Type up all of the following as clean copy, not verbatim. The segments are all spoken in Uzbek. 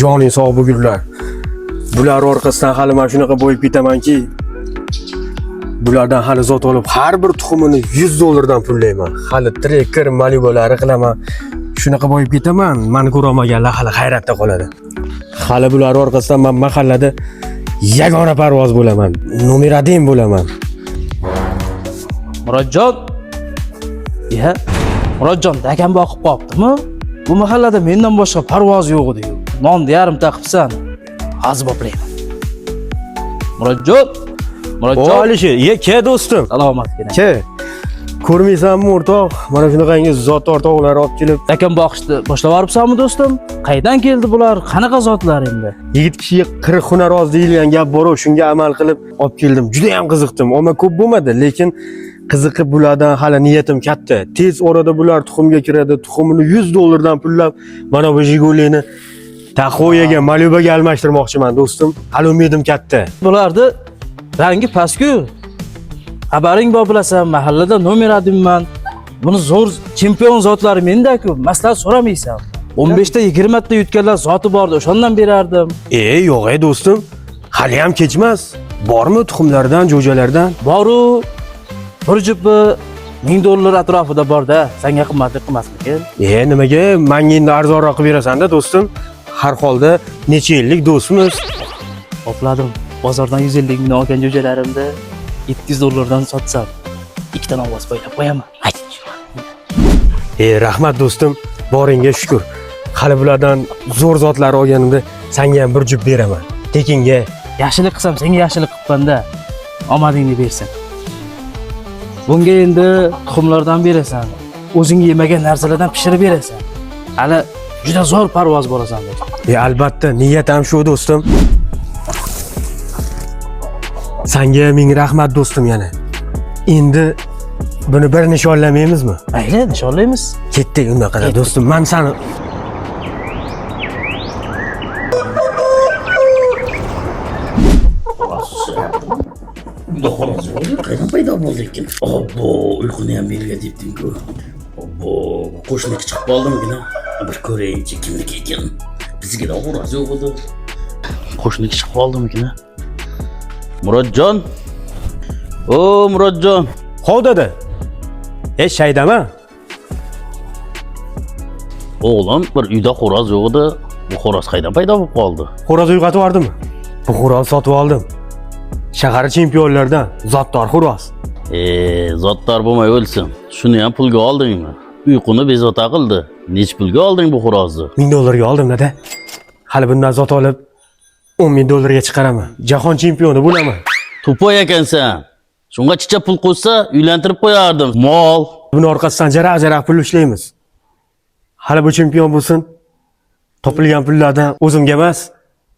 Joning sog' bugunlar. Bular orqasidan hali men shunaqa bo'yib ketamanki, bulardan hali zot olib har bir tuxumini 100 dollardan pullayman. Hali trekker Malibu'lari qilaman. Shunaqa bo'yib ketaman, meni ko'ra olmaganlar hali hayratda qoladi. Hali bular orqasidan men mahallada yagona parvoz bo'laman. Nomer 1 bo'laman. Murodjon. Ya, Murodjon dakam boqib qolibdimi? Bu mahallada mendan boshqa parvoz yo'q edi-yu. Nonni yarimta qilibsan. Hozir boplayman. Murodjon. O Murodjon. Alisher, ye ke do'stim. Salomatgina. Ke. Ko'rmaysanmi o'rtoq? Mana shunaqangi zot o'rtoqlar olib kelib Dakam boqishni boshlab yuboribsanmi do'stim? Qaydan keldi bular? Qanaqa zotlar endi? Yigit kishiga 40 hunar oz deyilgan gap bor, shunga amal qilib olib keldim. Juda ham qiziqdim. Omma ko'p bo'lmadi, lekin qiziqib bulardan hali niyatim katta. Tez orada bular tuxumga kiradi, tuxumini 100 dollardan pullab mana bu Jigulini Tahoe'ga, Malibu'ga almashtirmoqchiman do'stim. Hali umidim katta. Bularni rangi pastku. Xabaring bor bilasan, mahallada nomer odimman. Buni zo'r chempion zotlari menda-ku, maslahat so'ramaysan. 15 ta 20 ta yutganlar zoti bordi, o'shandan berardim. E, yo'q ey do'stim. Hali ham kechmas. Bormi tuxumlardan, jo'jalardan? Boru bir jupi 1000 dollar atrofida borda, senga qimmatli qilmasmikin? E, nimaga menga endi arzonroq qilib berasan-da do'stim? Har holda necha yillik do'stmiz. Topladim. Bozordan 150 ming olgan jo'jalarimni 700 dollardan sotsam, ikkita ovoz poylab qo'yaman. Ay. E, rahmat do'stim, boringga shukur. Hali bulardan zo'r zotlar olganimda senga ham bir jup beraman. Tekinga. Yaxshilik qilsam senga yaxshilik qilibman-da. Omadingni bersin. Bunga endi tuxumlardan berasan. O'zing yemagan narsalardan pishirib berasan. Hali juda zo'r parvoz bo'lasan do'stim. E, albatta, niyat ham shu do'stim. Senga ming rahmat do'stim yana. Endi buni bir nishonlamaymizmi? Mayli, nishonlaymiz. Ketdik undan qadar do'stim. Men seni Unda xo'roz yo'q edi, qaydan paydo bo'ldi ekan? Obbo, uyquni ham belga debding-ku. Obbo, qo'shniki chiqib qoldimgina. Bir ko'rayinchi kimniki ekan. Bizgida xo'roz yo'q edi. Qo'shniki chiqib qoldimgina. Murodjon. O, Murodjon. Hov dada. E, shaydama. O'g'lim, bir uyda xo'roz yo'q edi. Bu xo'roz qaydan paydo bo'lib qoldi? Xo'roz uyg'otib yubordimi? Bu xo'roz sotib oldim. Shahar chempionlaridan zotdor xo'roz. E, zotdor bo'lmay o'lsin. Shuni ham pulga oldingmi? Uyquni bezovta qildi. Nech pulga olding bu xo'rozni? 1000 dollarga oldim dada. Hali bundan zot olib 10 ming dollarga chiqaraman. Jahon chempioni bo'laman. Tupoy ekansan. Shunga chicha pul qo'shsa, uylantirib qo'yardim. Mol. Buni orqasidan jaraq-jaraq pul ishlaymiz. Hali bu chempion bo'lsin. Topilgan pullardan o'zimga emas,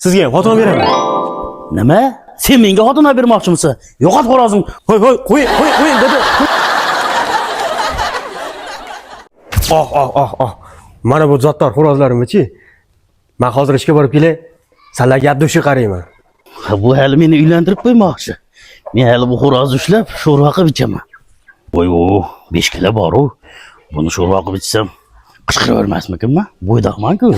sizga ham xotin beraman. Nima? Sen menga xotin olib bermoqchimisan? Yo'qot xo'rozing. Qo'y, qo'y, qo'y, qo'y, qo'y, dada. Oh, oh, oh, oh. Mana bu zotdor xo'rozlarimni-chi. Men hozir ishga borib kelay. Sizlarga abdushi qarayman. Ha, bu hali meni uylantirib qo'ymoqchi. Men hali bu xo'rozni ushlab sho'rva qilib ichaman. Voy, o, 5 kilo bor-u. Buni sho'rva qilib ichsam qichqiravermasmikinman? Bo'ydoqman-ku.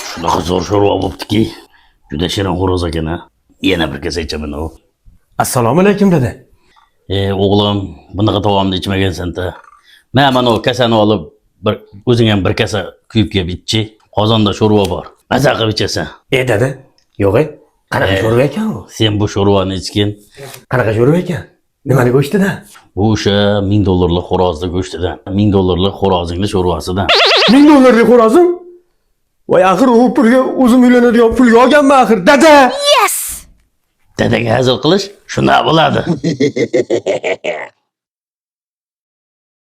Shunaqa zo'r sho'rva bo'ptiki, juda shirin xo'roz ekan a. Yana bir kasa ichaman u. Assalomu alaykum dada. E, o'g'lim, bunaqa taomni ichmagansan-ta. Mana u kasani olib bir o'zing ham bir kasa kuyib kelib ichchi. Qozonda sho'rva bor. Maza qilib ichasan. E dada, yo'q e. Qanaqa sho'rva ekan u? Sen bu sho'rvani ichgin. Qanaqa sho'rva ekan? Nimani go'shtidan? Bu o'sha 1000 dollarlik xo'rozni go'shtidan. 1000 dollarlik xo'rozingni sho'rvasidan. 1000 dollarlik xo'rozim? Voy, axir u pulga o'zim uylanadigan pulga olganman axir, dada. Dadaga hazil qilish shunday bo'ladi.